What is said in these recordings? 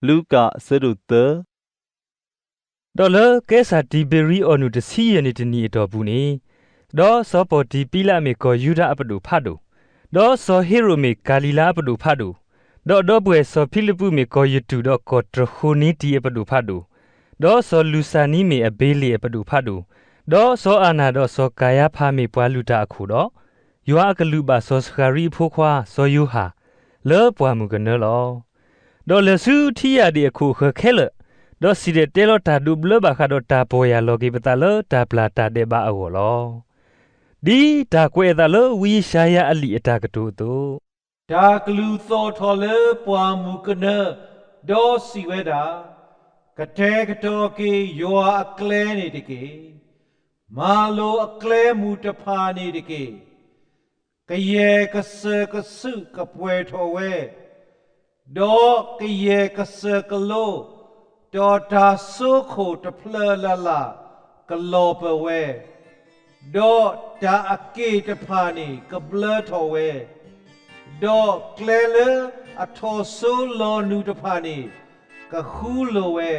လူၤကၣ် အဆၢဒိၣ်သၢ. ဒီးလၢကဲစၢ်တံဘ့ရံအီၤနုာ်တဆံယဲၢ်နံၣ်တနံၣ်အတီၢ်ပူၤန့ၣ်, ဒီးစီၤပီၣ်တံၤပံလးမ့ၢ်ကီၢ်ယူဒၤအပဒိၣ်ဖးဒိၣ်, ဒီးစီၤဟ့ရိာ်မ့ၢ်ကၤလံၤလါအပဒိၣ်ဖးဒိၣ်, ဒီးဒီပုၢ်ဝဲၢ်စီၤဖံလံပူးမ့ၢ်ကီၢ်ယတူၢ်ဒီးကီၢ်တြၢၤဃိနံတံၤအပဒိၣ်ဖးဒိၣ်, ဒီးစီၤလူၤစၤနံမ့ၢ်အဘ့လ့ၣ်အပဒိၣ်ဖးဒိၣ်, ဒီးစီၤအၤနၤဒီးစီၤကၤယါဖးမ့ၢ်ပှၤလုၢ်တၢ်အခိၣ်ဒီး ယွၤအကလူးဘၣ်စီၤစဃၤရံအဖိခွါစီၤယိၤဟၣ် လၢပှၢ်မုၢ်ကနၢလီၤ. ဒီးလဲၤဆူထံယၣ်ဒ့ၣ်အခိၣ်အဃၢၤခဲလၢာ်, ဒီးစံၣ်တဲၤတဲလီၤတၢ်ဒိးဘျၢဘၣ်ဃးဒီးတၢ်ပီၢ်ယၢ်လီၤက့ၤပသးလၢတၢ်ပျၢ်တၢ်ဒဲးဘးအဂီၢ်လီၤ. ဒ်တၢ်ကွဲးအသးလၢဝံယၡါယၤအလံာ်အတၢ်ကတိၤအသိး, တၢ်ကလုၢ်သီၣ်ထီၣ်လၢပှၢ်မုၢ်ကနၢ, ဒီးစံးဝဲဒၣ်, ကတဲာ်ကတီၤက့ၤယွၤအကျဲန့ၣ်တက့ၢ်. မၤလိာ်အကျဲမုၢ်တဖၣ်န့ၣ်တက့ၢ်. ကယဲၢ်ကစၢၢ်ကဆူးကပှဲၤထီၣ်ဝဲ, ဒီးကယဲၢ်ကစၢၢ်ကလိ, ဒီးတၢ်စိခိၣ်တဖျၢၣ်လၢ်လၢ်ကလီၤပၢၤဝဲ, ဒီးတၢ်အက့ၢ်တဖၣ်န့ၣ်ကဘျၢထီၣ်ဝဲ, ဒီးကျဲလၢအထီၣ်စိလီၤနုာ်တဖၣ်န့ၣ် ကဃူလိာ်ဝဲ,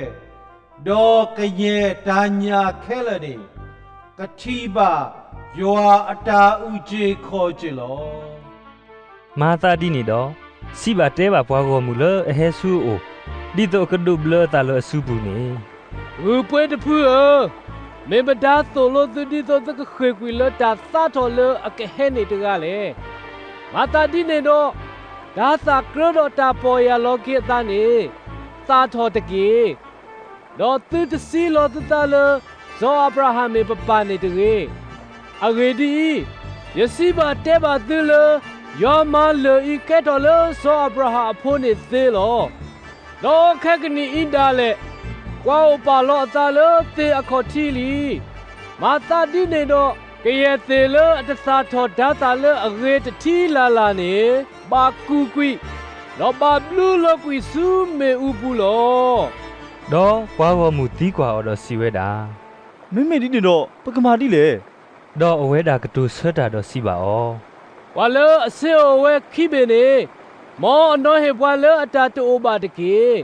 ဒီးကယဲၢ်တၢ်ညၣ်ခဲလၢာ်န့ၣ် ကထံၣ်ဘၣ်ယွၤအတၢ်အုၣ်က့ၤခီၣ်က့ၤလီၤ. မၤသးဒ်န့ၣ်ဒီး, စံးဘၣ်တဲဘၣ်ပှၤဂီၢ်မုၢ်လၢအဟဲဆူအအိၣ်, ဒ်သိးအကဒိးဘျၢအသးလၢအစုပူၤန့ၣ်, ဂုၢ်ပှ့ၤတဖုဧၢ, မ့ၢ်မတၤသိၣ်လိသုဒ်သိးသုကဃ့ၢ်ကွံာ်လၢတၢ်သါထီၣ်လၢအကဟဲန့ၣ်တဂၤလဲၣ်. မၤသးဒ်န့ၣ်ဒီး, တၢ်သးကြၢးဒီးတၢ်ပီၢ်ယၢ်လီၤက့ၤအသးန့ၣ် သၣ်ထီၣ်တက့ၢ်. ဒီးသုတစံးလီၤသုသးလၢစီၤအၤဘြၤဟၣ်မ့ၢ်ပပၢ်န့ၣ်တဂ့ၤ. အဂ့ၢ်ဒ်အံၤ, ယစံးဘၣ်တဲဘၣ်သုလၢ ယွၤမၤလၢာ်အံၤကဲထီၣ်လၢစီၤအၤဘြၤဟၣ်အဖိန့ၣ်သ့လီၤ. ဒီးခဲကနံၣ်အံၤဒၣ်လဲာ်, ကွၢ်အိၣ်ပာ်လီၤအသးလၢသ့ၣ်အခီၣ်ထံးလံ. မၤသးဒ်န့ၣ်ဒီး, ကယဲၢ်သ့ၣ်လၢအတသၣ်ထီၣ်ဒၣ်သၣ်လၢအဂ့ၤတထံလၢ်လၢ်န့ၣ် ဘၣ်ကူၣ်ကွံာ်, ဒီးဘၣ်ဘျုးလီၤကွံာ်ဆူမ့ၣ်အူပူၤလီၤ. ဒီးပှၤဂီၢ်မုၢ်သံကွၢ်အီၤဒီးစံးဝဲဒၣ်, မ့မ့ၢ်ဒ်န့ၣ်ဒီး ပကမၤဒ်လဲၣ်. ဒီးအဝဲဒၣ်ကတိၤဆၢတၢ်ဒီးစံးဘၣ်အီၤ, ပှၤလၢအဆ့ၣ်အိၣ်ဝဲခံဘ့ၣ်န့ၣ်, မ်အနီၢ်ဟ့ၣ်ပှၤလၢအတၢ်တအိၣ်ဘၣ်တက့ၢ်.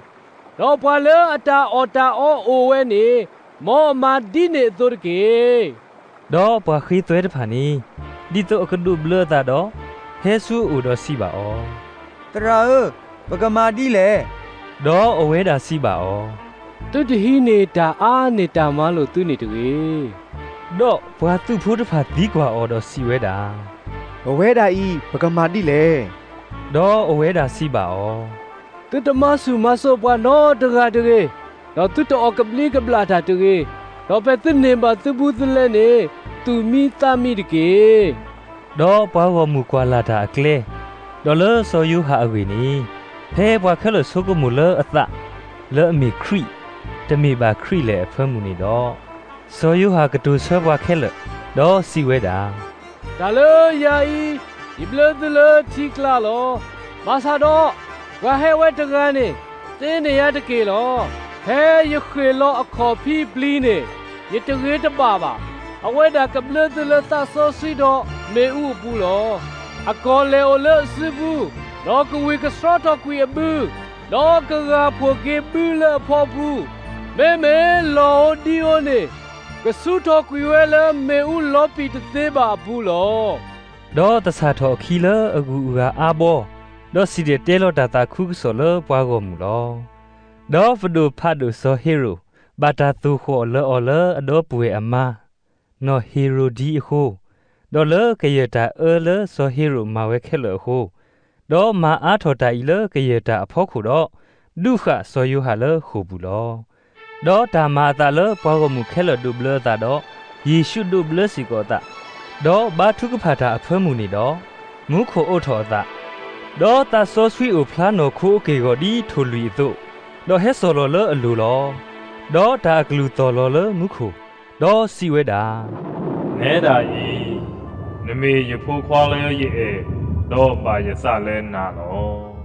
ဒီးပှၤလၢအတၢ်အီၣ်တၢ်အီအိၣ်ဝဲန့ၣ်, မ်အမၤဒ်န့ၣ်အသိးတက့ၢ်. ဒီးပှၤဃ့သွဲတဖၣ်န့ၣ်, ဒ်သိးအကဒိးဘျၢအသးဒီး, ဟဲဆူအအိၣ်ဒီးစံးဘၣ်အီၤ, သရၣ်ဧၢ, ပကမၤဒ်လဲၣ်. ဒီးအဝဲဒၣ်စံးဘၣ်အီၤ, သုတဟံးန့ၢ်တၢ်အါန့ၢ်တၢ်မၤလိာ်သုန့ၣ်တဂ့ၤ. ဒီးပှၤသုးဖိတဖၣ်သံကွၢ်အီၤဒီးစံးဝဲဒၣ်, ပဝဲဒၣ်အံၤ ပကမၤဒ်လဲၣ်. ဒီးအဝဲဒၣ်စံးဘၣ်အီၤ, သုတမၤဆူၣ်မၤစိးပှၤနီတဂၤတဂ့ၤ, ဒီးသုတအီၣ်ကဘျံးကဘျၣ်တၢ်တဂ့ၤ, ဒီးဖဲသုန့ၢ်ဘၣ်သုဘူးသုလဲန့ၣ်, သူၣ်မံသးမံတက့ၢ်. ဒီးပှၤဂီၢ်မုၢ်ကွၢ်လၢ်တၢ်အကျဲ, ဒီးလၢစီၤယိၤဟၣ်အဂ့ၢ်န့ၣ်, ဖဲပှၤခဲလၢာ်ဆိကမိၣ်လၢအသး, လၢအမ့ၢ်ခရံာ်, တမ့ၢ်ဘၣ်ခရံာ်လဲၣ်အဖၢမုၢ်န့ၣ်ဒီး, စီၤယိၤဟၣ်ကတိၤဆၢပှၤခဲလၢာ်, ဒီးစံးဝဲဒၣ်, တၢ်လၢယၤအံၤ, ယဘျၢသုလၢထံကျါလီၤ. ဘၣ်ဆၣ်ဒီး, ပှၤဟဲဝဲတဂၤန့ၣ်, သ့န့ၢ်ယၤတက့ၢ်လီၤ. ဖဲယဃ့ၢ်လီၤအခီၣ်ဖံးပျံၤန့ၣ်, ယတဂ့ၤတဘၣ်ဘၣ်. အဝဲဒၣ်ကဘျၢသုလၢသးစီဆှံဒီးမ့ၣ်အူအပူၤလီၤ. အကီၢ်လဲၤအိၣ်လၢအစုပူၤ, ဒီးကဝံၢ်ကဆှီထီၣ်ကွံာ်အဘု, ဒီးကဂၢ်ဖှိၣ်က့ၤဘုလၢအဖီပူၤ, မ့မ့ၢ်လီၢ်ဧိၤဒံဧိၤန့ၣ်, ကဆူးထီၣ်ကွံာ်ဝဲလၢမ့ၣ်အူလီၤပံာ်တသ့ဘၣ်အပူၤလီၤ. ဒီးသဆၣ်ထီၣ်အခံလၢအဂုၤအဂၤအါဘီ, ဒီးစံၣ်တဲၤတဲလီၤတၢ်သးခုကစီၣ်လၢပှၤဂီၢ်မုၢ်လီၤ. ဒီးပဒိၣ်ဖးဒိၣ်စီၤဟ့ရိာ် ဘၣ်တၢ်သိၣ်ဃီၣ်လၢအီၤလၢအဒီပုၢ်ဝဲၢ်အမါ, နီၢ်ဟ့ရိာ်ဒံအဃိ, ဒီးလၢကယဲၢ်တၢ်အၢလၢစီၤဟ့ရိာ်မၤဝဲခဲလၢာ်အဃိ, ဒီးမၤအါထီၣ်တၢ်အံၤလၢကယဲၢ်တၢ်အဖီခိၣ်ဒီး, ဒုးဃာ်စီၤယိၤဟၣ်လၢဃိာ်ပူၤလီၤ. ဒီးတၢ်မၤအသးလၢပှၤဂီၢ်မုၢ်ခဲလၢာ်ဒိးဘျၢအသးဒီး, ယ့ၣ်ၡူးဒိးဘျၢစ့ၢ်ကီးအသး, ဒီးဘါထုကဖၣ်တၢ်အဖၢမုၢ်န့ၣ်ဒီး, မူခိၣ်အိးထီၣ်အသး, ဒီးသးစီဆှံအိၣ်ဖျါနီၢ်ခိအက့ၢ်အဂီၤဒ်ထိၣ်လွံၢ်အသိး, ဒီးဟဲစိာ်လီၤလၢအလိၤလီၤ. ဒီးတၢ်အကလုၢ်သီၣ်လီၤလၢမူခိၣ်, ဒီးစံးဝဲဒၣ်, နဲဒၣ်အံၤ, နမ့ၢ်ယဖိခွါလၢယအဲၣ်, ဒီးဘၣ်ယသးလၢနၤလီၤ.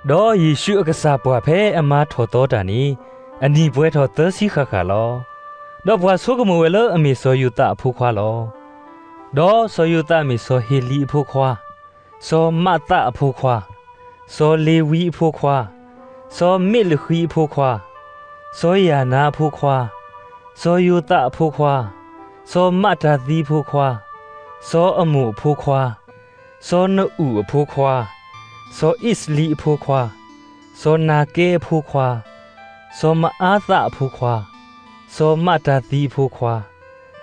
ဒီးယ့ၣ်ၡူးအကစၢ်ပှၢ်ဖဲအမၤထီၣ်သီတၢ်န့ၣ်, အနံၣ်ပှဲၤထီၣ်သၢဆံဃၣ်ဃၣ်လီၤ. ဒီးပှၤဆိကမိၣ်ဝဲလၢအမ့ၢ်စီၤယိၤသးအဖိခွါလီၤ. ဒီးစီၤယိၤသးမ့ၢ်စီၤဟ့ၤလံအဖိခွါ, စီၤမးသးအဖိခွါ, စီၤလ့ၤဝံအဖိခွါ, စီၤမ့ၣ်လဃံအဖိခွါ, စီၤယၤနါအဖိခွါ, စီၤယိၤသးအဖိခွါ, စီၤမးတၤသံအဖိခွါ, စီၤအမိၣ်အဖိခွါ, စီၤနအူၣ်အဖိခွါ, စီၤအ့စလံအဖိခွါ, စီၤနၤကဲအဖိခွါ, စီၤမအါသးအဖိခွါ, စီၤမးတၤသံအဖိခွါ,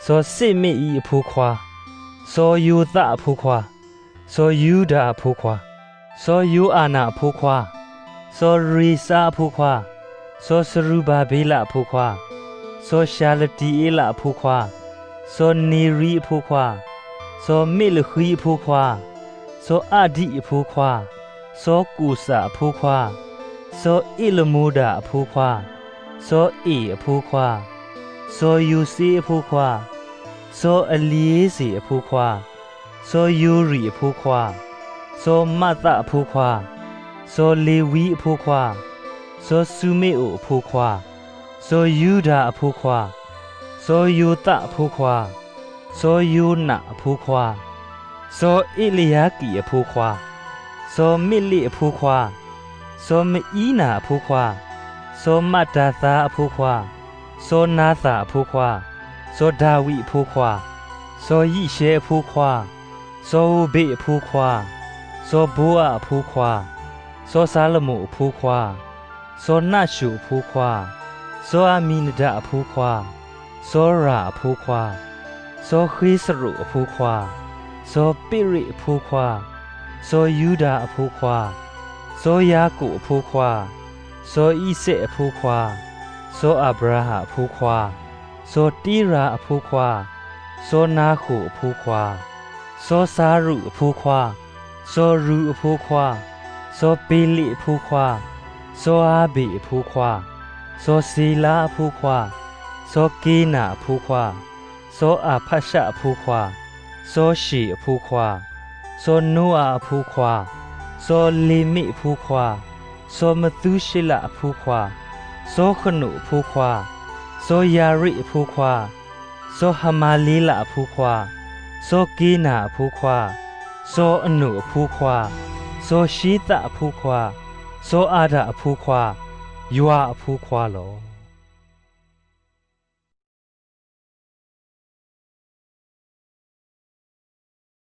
စီၤၡ့မ့အံအဖိခွါ, စီၤယိၤသးအဖိခွါ, စီၤယူဒၤအဖိခွါ, စီၤယိၤအၤနၣ်အဖိခွါ, စီၤရ့ၤစါအဖိခွါ, စီၤစရူၤဘၤဘ့လးအဖိခွါ, စီၤၡၤလတံအ့လးအဖိခွါ, စီၤန့ၤရံအဖိခွါ, စီၤမ့ၣ်လဃံအဖိခွါ, စီၤအၣ်ဒံၣ်အဖိခွါ, စီၤကိၣ်စၣ်အဖိခွါ, စီၤအ့လမိၤဒၤအဖိခွါ, စီၤအ့ၣ်အဖိခွါ, စီၤယိၤစ့အဖိခွါ, စီၤအလံၤဧ့စ့ၣ်အဖိခွါ, စီၤယိၤရံၣ်အဖိခွါ, စီၤမးသးအဖိခွါ, စီၤလ့ၤဝံအဖိခွါ, စီၤၡူမ့အိၣ်အဖိခွါ, စီၤယူဒၤအဖိခွါ, စီၤယိၤသးအဖိခွါ, စီၤယိၤနးအဖိခွါ, စီၤအ့လယၤကံၣ်အဖိခွါ, စီၤမ့လ့းအဖိခွါ, စီၤမအံနၤအဖိခွါ, စီၤမးတၤသၤအဖိခွါ, စီၤနၤသၣ်အဖိခွါ, စီၤဒၤဝံးအဖိခွါ, စီၤယံးၡဲအဖိခွါ, စီၤဧိၤဘ့းအဖိခွါ, စီၤဘိအၤအဖိခွါ, စီၤစၤလမိၣ်အဖိခွါ, စီၤနၢၣ်ၡိၣ်အဖိခွါ, စီၤအမံၤနဒၤအဖိခွါ, စီၤရၣ်အဖိခွါ, စီၤဃ့စရိၣ်အဖိခွါ, စီၤပ့ရ့းအဖိခွါ, စီၤယူဒၤအဖိခွါ, စီၤယၤကိာ်အဖိခွါ, စီၤအံၤစဲးအဖိခွါ, စီၤအၤဘြၤဟၣ်အဖိခွါ, စီၤတ့ရၤအဖိခွါ, စီၤနၤဃိၣ်အဖိခွါ, စီၤစၤရူးအဖိခွါ, စီၤရူးအဖိခွါ, စီၤပ့လ့းအဖိခွါ, စီၤအၤဘ့ၣ်အဖိခွါ, စီၤၡ့လါအဖိခွါ, စီၤက့ၤနၣ်အဖိခွါ, စီၤအၤဖးရှးအဖိခွါ, စီၤၡ့ၣ်အဖိခွါ, စီၤနိအၤအဖိခွါ, စီၤလ့ၤမ့းအဖိခွါ, စီၤမသူၤၡ့လးအဖိခွါ, စီၤဃနိၣ်အဖိခွါ, စီၤယၤရ့းအဖိခွါ, စီၤဟမၤလ့လးအဖိခွါ, စီၤက့ၤနၣ်အဖိခွါ, စီၤအနိၣ်အဖိခွါ, စီၤၡ့သးအဖိခွါ, စီၤအၤဒၣ်အဖိခွါ, ယွၤအဖိခွါလီၤ.